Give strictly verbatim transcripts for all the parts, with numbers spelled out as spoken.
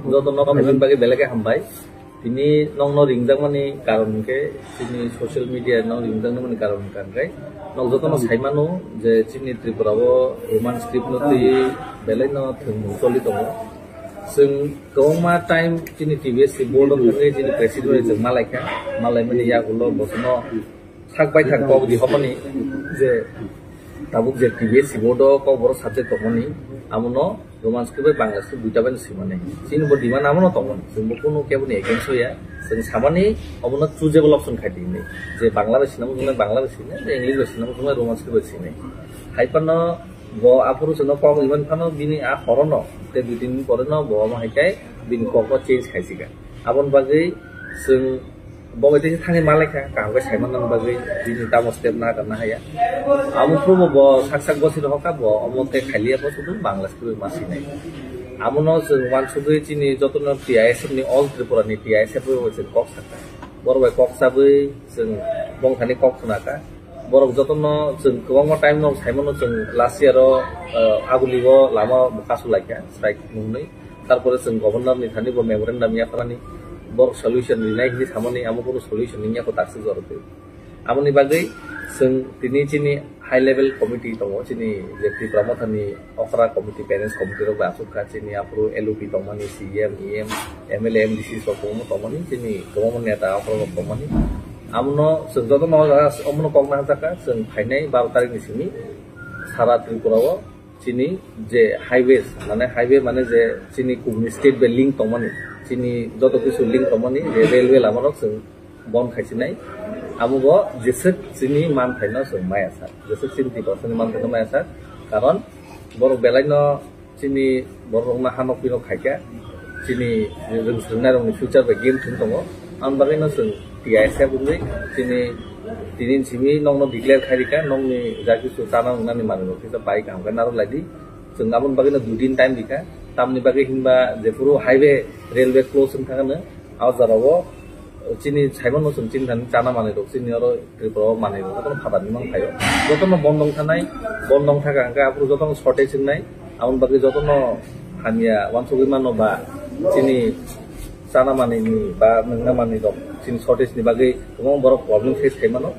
Joto no phaimani bagwi belai khe hambai. Tini nokno ringjakmani karon hwnkhe chini social media no ringjakmani karon hwnkha hwnkhe nok jotono saimano je chini Tripura o Roman script no twiwi belai no thwngmung choli tongo. Chwng kwbangma time chini T B S C board o thangwi chini president bai chwng malaikha, malaimani yagulo bosono sak bai thak kok di homani je tabuk je T B S C board o kokborok subject tongmani, amono Roman script bai Bangla script duita bai no swimani. Chini bo demand amono tongmani, chwng bo kunu keboni against oya. Chwng samani obono choosable option khai di hinwi. Je Bangla bai sinamo chwnglai Bangla bai sinai, je English bai sinamo chwnglai Roman script bai sinai. Hai phano bo aphuru chwngno kok iman phano bini a horono, tei dui tin din pore no bo omo hai khe bini kokno change khai sika. Aboni bagwi chwng bo bai teisa thangwi malaikha, kaham khe saimanna bagwi bini tamo step na kana haya. Abo phuru bo sak sak bosi rohorkha, bo omo khe khailiya, bo sudu Bangla script ma sinai. Abono chwng uansugwi chini jotono T I S F ni, All Tripura ni T I S F bai chwng kok sakha. Borok bai kok chabwi chwng bongthani kok khna kha. Borok jotono chwng kwbangma time no saimano, chwng last year o, uh, Aguli o lama bo kasu laikha, strike nungni. Tarpore chwng governor ni thani bo memorandum yapharani, borok solution rinai hinwi samani, amo bono solution wngya kho taksuk jorok twi. Aboni bagwi chwng tini chini high level committee tongo, chini je Tipra Motha ni okra committee, parents committee rok bai achuk kha, chini aphuru L O P tongmani, C E M, E M, M L A, M D C rok kwbangma tongmani, chini kwbangma neta okra rok tongmani. Amono chwng jotono omono kok na hwnjakha, chwng phainai baro tarik ni simi sara Tripura o chini je highways, mane highway mane je chini kubuni state bai link tongmani, chini joto kisu link tongmani je railway lama rok chwng bon khaisinai. Amo bo jeswk chini manthaino chwng maya sak, jeswk chini Tiprasani manthaino maya sak, karon borok belai no chini borok rokno hanok pinok khaikha, chini rwng swrwngnairokni future bai game thwng tongo. Aboni bagwino chwng T I S F wngwi chini tini simi nokno declare khairikha, nokni ja kisu chana wngnani manwirok kisa bai kaham khe narwk laidi. Chwng aboni bagwino dui din time rikha, tamni bagwi hinba jephuru highway, railway close wngkha hwno, a jorao chini saimano chwng chini thani chana manwirok chini oro Tripura o manwirok jotono phatarni mang phaio. Jotono bondong thanai, bondong thaka hwnkhe aphuru jotono shortage wngnai. Aboni bagwi jotono hamya uansugwi mano ba chini chana manwini ba nwngna manwirok chini shortage ni bagwi kwbangma borok problem face khai mano.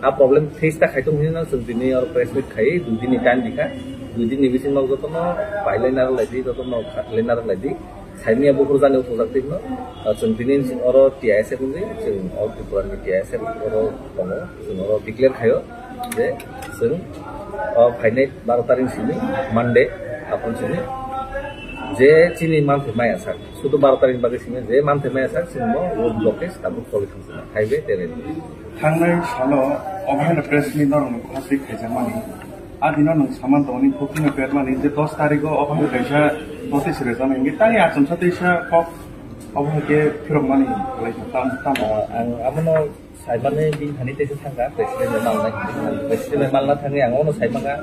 A problem face ta khai tong hinwi no chwng tini oro press meet khai dui dini time rikha. Dui dini bisingo jotono pailai narwk laidi, jotono khatlai narwk laidi. Saimanya buphuru jani uthukjak twi hwno. Ah, chwng tini oro T I S F wngwi, chwng All Tripura ni T I S F oro tongo. Chwng oro declare khaio je chwng, ah, phainai baro tarik simi Monday, aphuru simi je chini manthai maya sak, sudu baro tarik bagwi simi je manthai maya sak, chwng bo road blockage tabuk choli thang sina, highway tei railway. Thangnai salo obo haino press meet norokno khaswi khaijakmani. A dino nwng saman tongmani, khukchwngno permani, je dos tarikgo obo hai kaisa notice rwjakmani, hinkhe tani achomsa teisa kok obo hai khe phirokmani khlai kha, tam, tam. Ah, ang abono saimani bini thani teisa thangkha, president bai malna hinwi. President bai malna thangwi ang abono saimangkha,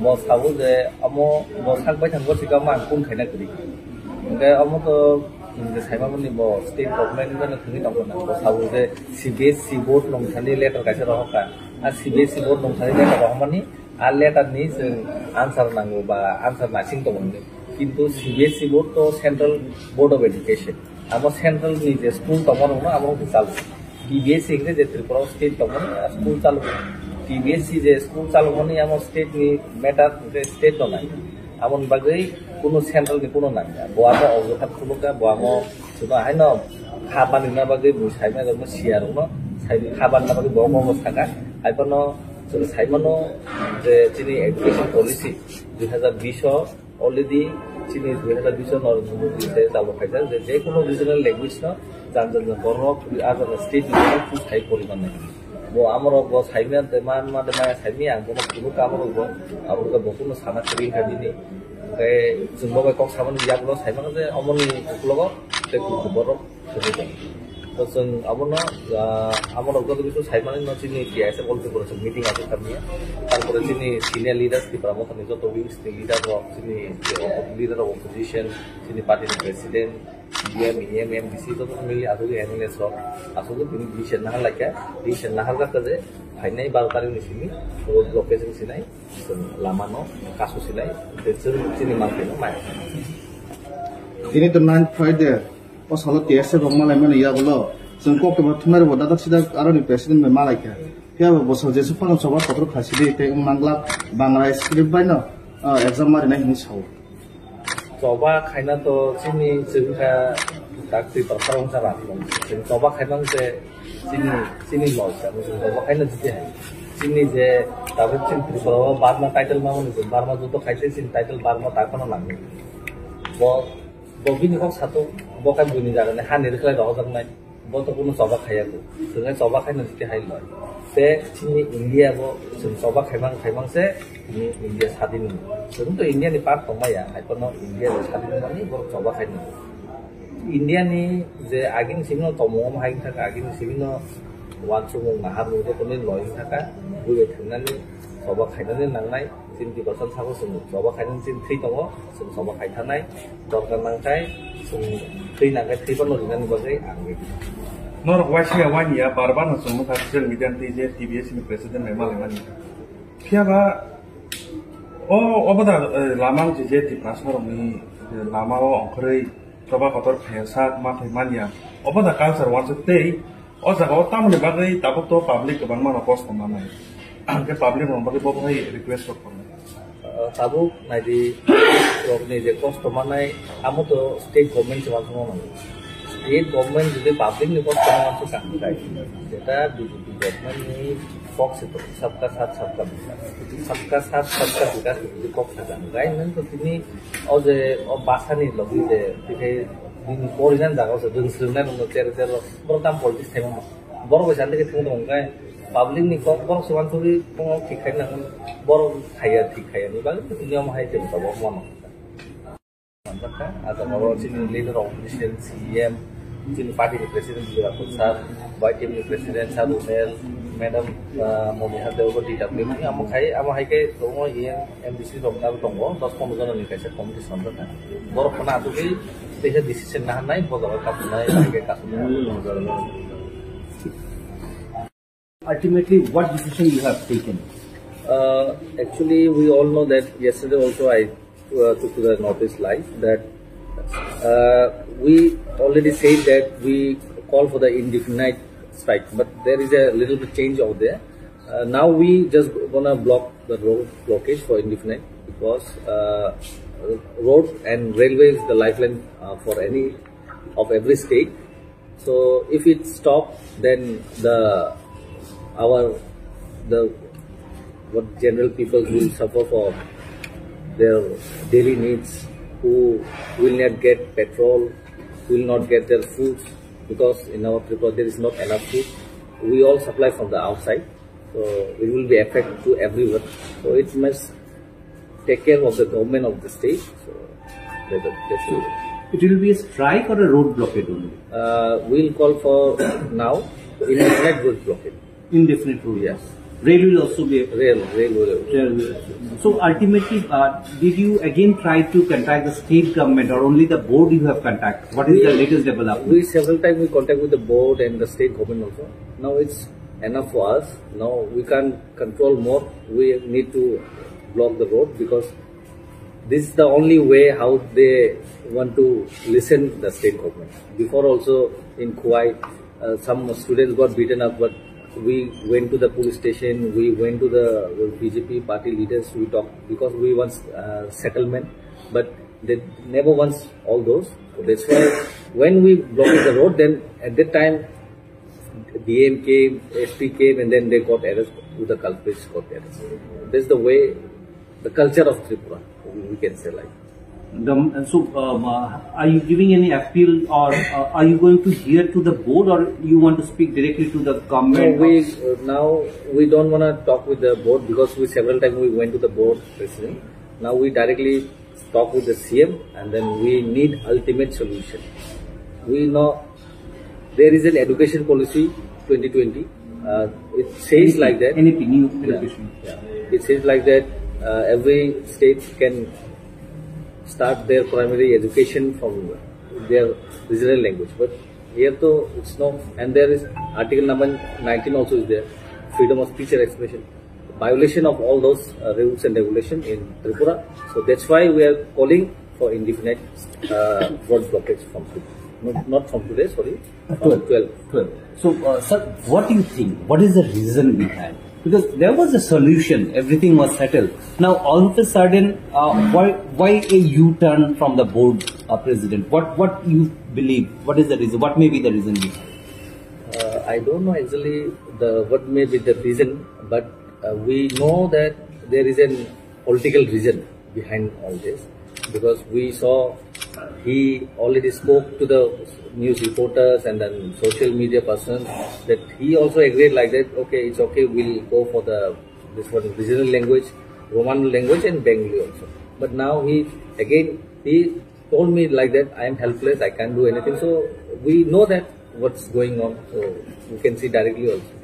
bo sabo je omo bo sak baithang gosika omo ang kun khaina kwrwi. Hinkhe omo to chwng je saimamani bo state government bai no thangwi tongkha na, bo sabo je C B S C board nung thani letter kaisa rohorkha. A C B S C board nung thani letter rohormani, a letter ni chwng answer nango ba answer naising tongo hinwi. Kintu C B S C board to Central Board of Education. Amo central ni je school tongma rokno amo khe chalo. T B S C hinkhe je Tripura o state tongmani a school chalo. T B S C je school chalomani amo state ni matter hinkhe state no nai. Aboni bagwi kunu central ni kunu nangya. Bo amo ojokat phunukya, bo amo chwngno haino kha manwina bagwi bo saimai rokno siya rokno sai kha manna bagwi bo omo saka. Hai phano chwng saimano je chini education policy dui hazar bish o already chini dui hazar bish o Narendra Modi se chalo khaijak je, je kunu regional language no jan jan borok a jan state ni borok thai poriman nai. Bo amorok bo saimya de man ma de maya saimya ang bono kunu kamorok bo aborok bo kunu sana kwrwi kha bini. Tei chwng bo bai kok samani yak no saimano je omoni uklogo tei kunu borok. To chwng abono, ah, amorok joto kisu saimani no chini T I S F All Tripura chwng meeting aswk tamni. Tarpore chini senior leaders, Tipra Motha ni joto wings ni leader rok, chini leader of opposition, chini party ni president, C E M, E M, M D C joto family aswk M L A rok aswk tini decision nahar laikha, decision nahar jakha je phainai baro tarik ni simi road blockade wng sinai. Chwng lama no kasu sinai, tei chwng chini manthai no maya. Tini to ninth Friday, o salo T S F rok malai mani yagulo. Chwng kok tongma thumnai rokbo dadak sidak aroni president bai malai kha. Phiya bo bosor jesuk phano choba kotor khaisidi tei wng manglak Bangla script bai no, ah, exam ma rinai hinwi sao. Choba khaina to chini chwng kha dak twi tor sarong sa rak. Chwng choba khaina se chini, chini log sa chwng choba khaina jiti hai. Chini je tabuk chini Tripura o Burma title ma mani chwng Burma juto khaise chini title Burma ta phano nangni. Bo Bo bini kok sato, bo khe buini jagani hani rwkhlai rohorjaknai, bo to kunu choba khaiya ko. Chwng choba khaino jiti hai loi. Te chini India bo chwng choba khaimang khaimang se chini India sadin ni. Chwng to India ni part tongmaya, hai kono India ni sadin mani bo choba khaino. India ni je agini simi no tomung om hai thaka agini simi no wansukmung naharmung joto ni loi thaka, buibai thangnani choba khainani nangnai. Chini Tibetan sabo chwng choba khainani chini thwi tongo, chwng choba khai thanai, dorkar nangkhai, chwng thwi nangkhai thwi phano rinani bagwi ang ready. Norok waisa ya wani ya, bar bar no chwng nukha social media twi je T B S ni president bai malai mani. Phiya ba o, obo da, eh, lama wngkhe je Tiprasa rokni, eh, lama o ongkhorwi choba kotor khaiya sak ma khai manya. Obo da culture wansuk tei o jaga o tamoni bagwi tabuk to public kwbangma no kosto manai. Ang khe public rokni bagwi bo hai request rok khlai. Ah, tabuk naidi rokni je kosto manai, amo to state government se wansukna nango. State government jodi public ni kosto no wansuk kha hwnkhe, jeta B J P government ni kok se to, sabka saath sabka vikas. Sabka saath sabka vikas ni jodi kok sakha hwnkhe, nang to tini o je o basa ni logi je, tei bini porinan jaga o se rwng swrwng nai rok no cher cher rok, borok tam politics thaima. Borok bai sandi khe thung tong khe public ni kok borok se wansugwi tongo thik khai nang borok khaiya thik khaiya ni bagwi niyom hai tei tabuk mano. Manjakha, ah jaga o chini leader of opposition, C E M, chini party ni president Bijoy Rakhol sir, Y T M ni president sir Rumel, madam, ah, Momiha Deo D W ni amo khai, amo hai khe tongo E M, M D C rok abo tongo, dos pondro jona ni kaisa committee sanjakha. Borok khana asugwi teisa decision naharnai, bo jaga kasunai, hai khe kasunai. Ultimately, what decision you have taken? Uh, actually, we all know that yesterday also I, uh, took to the notice live that, uh, we already said that we call for the indefinite strike, but there is a little bit change over there. Uh, now we just gonna block the road blockage for indefinite because, uh, road and railway is the lifeline, uh, for any of every state. So if it stop, then the, our, the, what general people will suffer for their daily needs, who will not get petrol, will not get their foods, because in our Tripura there is not enough food. We all supply from the outside, so it will be affect to everyone. So it must take care of the government of the state. So that's, that's it. It will be a strike or a road blockade only? Uh, we'll call for now indefinite road blockade. Indefinite road. Yes. Rail will also be. Rail, rail will. Rail will also. So ultimately, uh, did you again try to contact the state government, or only the board you have contacted? What is the latest development? We several times we contact with the board and the state government also. Now it's enough for us. Now we can't control more. We need to block the road because this is the only way how they want to listen the state government. Before also in Khowai, uh, some students got beaten up, but we went to the police station, we went to the B J P party leaders, we talked because we want, uh, settlement, but they never wants all those. So that's why when we blocked the road, then at that time D M came, S P came, and then they got arrested. With the culprits got arrested. That's the way, the culture of Tripura, we can say like. The, so, um, uh, are you giving any appeal, or, uh, are you going to hear to the board, or you want to speak directly to the government? No, we, uh, now we don't wanna talk with the board because we several times we went to the board president. Now we directly talk with the C M, and then we need ultimate solution. We know there is an education policy twenty twenty. Uh, it says like that. N E P, new education. Yeah. It says like that, uh, every state can start their primary education from their regional language. But here though it's no, and there is article number nineteen also is there, freedom of speech and expression. Violation of all those, uh, rules and regulation in Tripura. So that's why we are calling for indefinite uh, road blockage from today. Not, not from today, sorry, from twelve. Twelve. So, uh, sir, what do you think? What is the reason behind? Because there was a solution, everything was settled. Now, all of a sudden, uh, why why a U-turn from the board uh, president? What what you believe? What is the reason? What may be the reason behind? Uh, I don't know actually the what may be the reason, but uh, we know that there is an political reason behind all this, because we saw he already spoke to the news reporters and then social media persons that he also agreed like that, okay, it's okay, we'll go for the this one regional language, Roman language and Bengali also. But now he again he told me like that, I am helpless, I can't do anything. So we know that what's going on, so we can see directly also.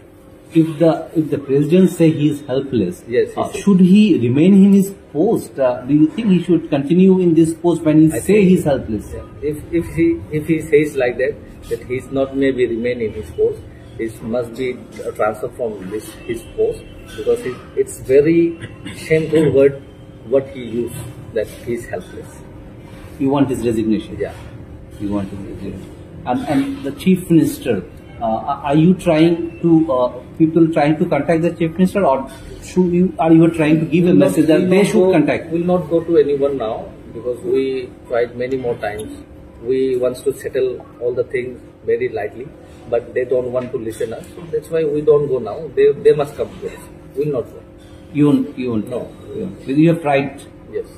If the if the president say he is helpless, yes, uh, yes, should he remain in his post? Uh, do you think he should continue in this post when he I say think he's helpless? Yeah. If if he if he says like that, that he's not maybe remain in his post, he must be uh, transferred from this his post, because it, it's very shameful word what he used, that he's helpless. You want his resignation? Yeah. You want his resignation. And, and the chief minister, uh, are you trying to, uh, people trying to contact the chief minister, or should you, are you trying to give a message that they should contact? We'll not go to anyone now because we tried many more times. We wants to settle all the things very lightly, but they don't want to listen us. So that's why we don't go now. They, they must come to us. We'll not go. You won't, you won't. No. You won't. You have tried. Yes.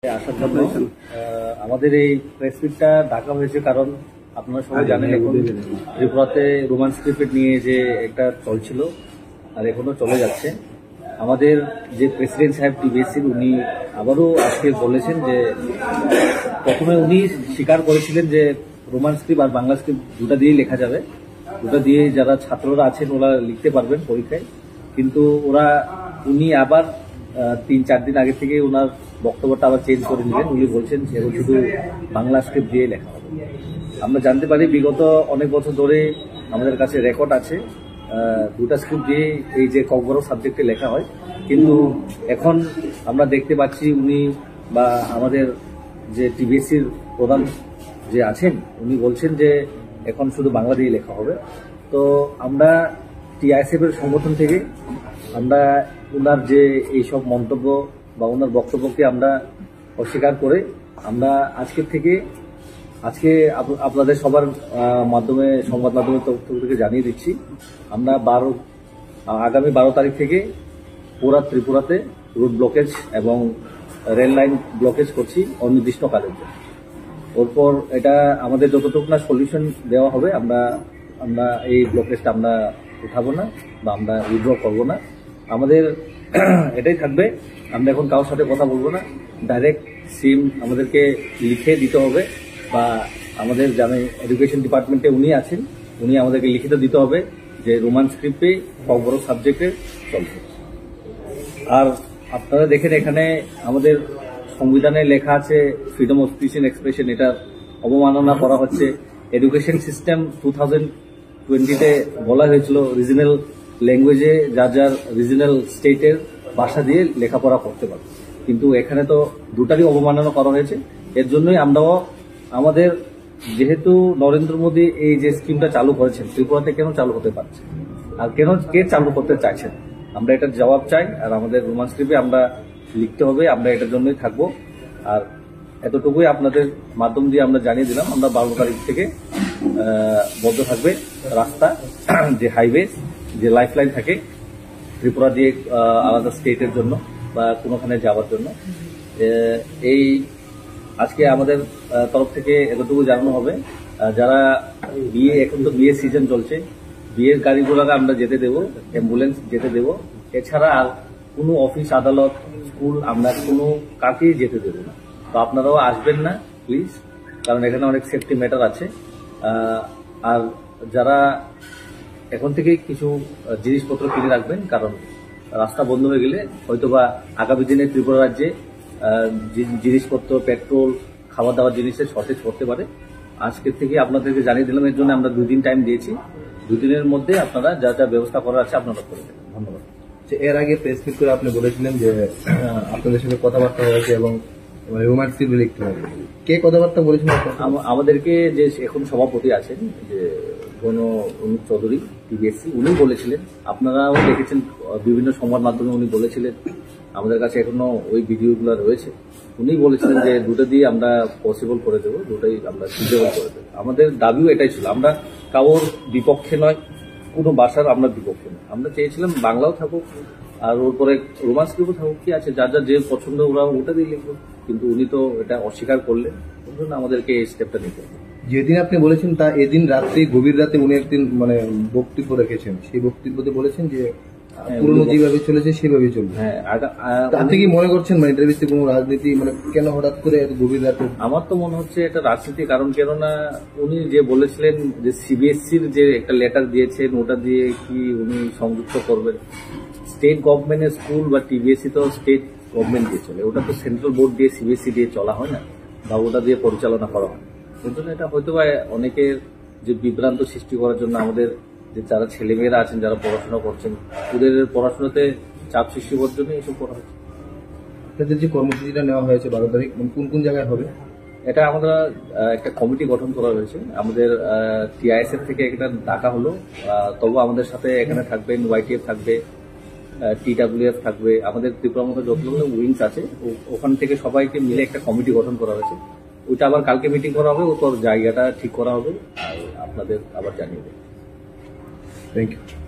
আসার জন্য। আহ, আমাদের এই প্রেস মিটটা ডাকা হয়েছে কারণ আপনারা সবাই জানেন, এখন ত্রিপুরাতে রোমান স্ক্রিপ্ট নিয়ে যে একটা চলছিল, আর এখনো চলে যাচ্ছে। আমাদের যে প্রেসিডেন্ট সাহেব টিবিএসসির, উনি আবারও আজকে বলেছেন যে প্রথমে উনি স্বীকার করেছিলেন যে রোমান স্ক্রিপ্ট আর বাংলা স্ক্রিপ্ট দুটা দিয়েই লেখা যাবে, দুটা দিয়ে যারা ছাত্ররা আছেন ওরা লিখতে পারবেন পরীক্ষায়। কিন্তু ওরা, উনি আবার আহ, তিন চার দিন আগে থেকে ওনার বক্তব্যটা আবার চেঞ্জ করে নিলেন। উনি বলছেন যে এখন শুধু বাংলা স্ক্রিপ্ট দিয়ে লেখা হবে। আমরা জানতে পারি বিগত অনেক বছর ধরে আমাদের কাছে রেকর্ড আছে, আহ, দুটা স্ক্রিপ্ট দিয়ে এই যে ককবরক সাবজেক্টে লেখা হয়, কিন্তু এখন আমরা দেখতে পাচ্ছি উনি বা আমাদের যে টিবিএসসির প্রধান যে আছেন, উনি বলছেন যে এখন শুধু বাংলা দিয়ে লেখা হবে। তো আমরা টিআইএসএফ এর সংগঠন থেকে আমরা ওনার যে এইসব মন্তব্য বা ওনার বক্তব্যকে আমরা অস্বীকার করে আমরা আজকের থেকে, আজকে আপ-, আপনাদের সবার আহ, মাধ্যমে, সংবাদ মাধ্যমের তরফ থেকে জানিয়ে দিচ্ছি, আমরা বারো আহ, আগামী বারো তারিখ থেকে পুরা ত্রিপুরাতে রোড ব্লকেজ এবং রেল লাইন ব্লকেজ করছি অনির্দিষ্টকালের জন্য। ওরপর এটা আমাদের যতটুকু না সলিউশন দেওয়া হবে, আমরা আমরা এই ব্লকেজটা আমরা উঠাবো না বা আমরা উইথড্র করবো না। আমাদের এটাই থাকবে, আমরা এখন কারোর সাথে কথা বলবো না, ডাইরেক্ট সিম আমাদেরকে লিখে দিতে হবে বা আমাদের যারা এডুকেশন ডিপার্টমেন্টে উনি আছেন, উনি আমাদেরকে লিখিত দিতে হবে যে রোমান স্ক্রিপ্টে ককবরক সাবজেক্টে চলছে। আর আপনারা দেখেন এখানে আমাদের সংবিধানে লেখা আছে freedom of speech and expression, এটা অবমাননা করা হচ্ছে। এডুকেশন সিস্টেম টু থাউজেন্ড টোয়েন্টিতে বলা হয়েছিল রিজনাল ল্যাঙ্গুয়েজে যার যার রিজনাল স্টেটের ভাষা দিয়ে লেখাপড়া করতে পারবে, কিন্তু এখানে তো দুটারই অবমাননা করা হয়েছে। এর জন্যই আমরাও আমাদের যেহেতু নরেন্দ্র মোদী এই যে স্কিমটা চালু করেছেন, ত্রিপুরাতে কেন চালু হতে পারছে, আর কেন কে চালু করতে চাইছেন, আমরা এটার জবাব চাই। আর আমাদের রোমান স্ক্রিপ্টে আমরা লিখতে হবে, আমরা এটার জন্যই থাকবো। আর এতটুকুই আপনাদের মাধ্যম দিয়ে আমরা জানিয়ে দিলাম, আমরা বারো তারিখ থেকে আহ, বন্ধ থাকবে রাস্তা, যে হাইওয়ে, যে লাইফলাইন থাকে ত্রিপুরা দিয়ে আহ, আলাদা স্টেটের জন্য বা কোনোখানে যাওয়ার জন্য। এ, এই আজকে আমাদের আহ, তরফ থেকে এতটুকু জানানো হবে, আহ, যারা বিয়ে, এখন তো বিয়ের সিজন চলছে, বিয়ের গাড়ি ঘোড়াকে আমরা যেতে দেবো, অ্যাম্বুলেন্স যেতে দেবো। এছাড়া আর কোনো অফিস আদালত, স্কুল আমরা কোনো কাকেই যেতে দেবো না। তো আপনারাও আসবেন না প্লিজ, কারণ এখানে অনেক সেফটি ম্যাটার আছে। আহ, আর যারা এখন থেকে কিছু আহ, জিনিসপত্র কিনে রাখবেন, কারণ রাস্তা বন্ধ হয়ে গেলে হয়তো বা আগামী দিনে ত্রিপুরা রাজ্যে আহ, জি- জিনিসপত্র, পেট্রোল, খাওয়া দাওয়ার জিনিসের শর্টেজ পড়তে পারে। আজকের থেকে আপনাদেরকে জানিয়ে দিলাম, এর জন্য আমরা দুদিন টাইম দিয়েছি। দুদিনের মধ্যে আপনারা যা যা ব্যবস্থা করার আছে আপনারা করে দেবেন। ধন্যবাদ। এর আগে প্রেস মিট করে আপনি বলেছিলেন যে আহ, আপনাদের সাথে কথাবার্তা হয়েছে এবং রোমান্স সিরিজ লিখতে হবে। কে কথাবার্তা বলেছেন আপনার সাথে? আম-, আমাদেরকে যে এখন সভাপতি আছেন, যে গণ অনুপ চৌধুরী, টিবিএসসি, উনি বলেছিলেন, আপনারাও দেখেছেন, আহ, বিভিন্ন সংবাদ মাধ্যমে উনি বলেছিলেন, আমাদের কাছে এখনো ওই ভিডিওগুলো রয়েছে। উনি বলেছিলেন যে দুটো দিয়ে আমরা পসিবল করে দেবো, দুটোই আমরা ফিজিবল করে দেবো। আমাদের দাবিও এটাই ছিল, আমরা কারোর বিপক্ষে নয়, কোনো ভাষার আমরা বিপক্ষে নয়। আমরা চেয়েছিলাম বাংলাও থাকুক, আর ওর পরে রোমান্স গ্রুপও থাকুক, কি আছে, যার যার যে পছন্দ ওরা ওটা দিয়ে লিখবো। কিন্তু উনি তো এটা অস্বীকার করলেন, ওই জন্য আমাদেরকে এই স্টেপটা নিতে হবে। যেদিন আপনি বলেছেন, তা এদিন রাত্রে, গভীর রাতে উনি একদিন মানে বক্তব্য রেখেছেন। সেই বক্তব্যতে বলেছেন যে আহ, হ্যাঁ, পুরনো উনি বল- যেভাবে চলেছে সেভাবেই চলবে। হ্যাঁ, আগা-, আহ, তা আপনি উনি কি মনে করছেন, মানে, ইন্টারভিউতে কোনো রাজনীতি, মানে, কেন হঠাৎ করে এত গভীর রাতে? আমার তো মনে হচ্ছে এটা রাজনীতি, কারণ কেননা উনি যে বলেছিলেন যে সিবিএসসির যে একটা লেটার দিয়েছেন, ওটা দিয়ে কি উনি সংযুক্ত করবেন? স্টেট গভর্নমেন্টের স্কুল বা টিবিএসসি তো স্টেট গভর্নমেন্ট দিয়ে চলে, ওটা তো সেন্ট্রাল বোর্ড দিয়ে, সিবিএসসি দিয়ে চলা হয় না, বা ওটা দিয়ে পরিচালনা করা হয় না। ওই জন্য এটা হয়তো বা অনেকের যে বিভ্রান্ত সৃষ্টি করার জন্য, আমাদের যে যারা ছেলেমেয়েরা আছেন, যারা পড়াশোনা করছেন, ওদের পড়াশোনাতে চাপ সৃষ্টি করার জন্য এইসব করা হচ্ছে। আপনাদের যে কর্মসূচিটা নেওয়া হয়েছে বারো তারিখ, মানে, কোন কোন জায়গায় হবে? এটা আমরা, আহ, একটা কমিটি গঠন করা হয়েছে। আমাদের, আহ, টিআইএসএফ থেকে একটা ডাকা হলো, আহ, তবু আমাদের সাথে এখানে থাকবেন, ওয়াইটিএফ থাকবে, আহ, টিডাব্লিউএফ থাকবে, আমাদের ত্রিপুরা মতো যতগুলো উইংস আছে, ও-, ওখান থেকে সবাইকে মিলে একটা কমিটি গঠন করা হয়েছে। ওইটা আবার কালকে মিটিং করা হবে, ও তোর জায়গাটা ঠিক করা হবে, আর আপনাদের আবার জানিয়ে দেবো। Thank you.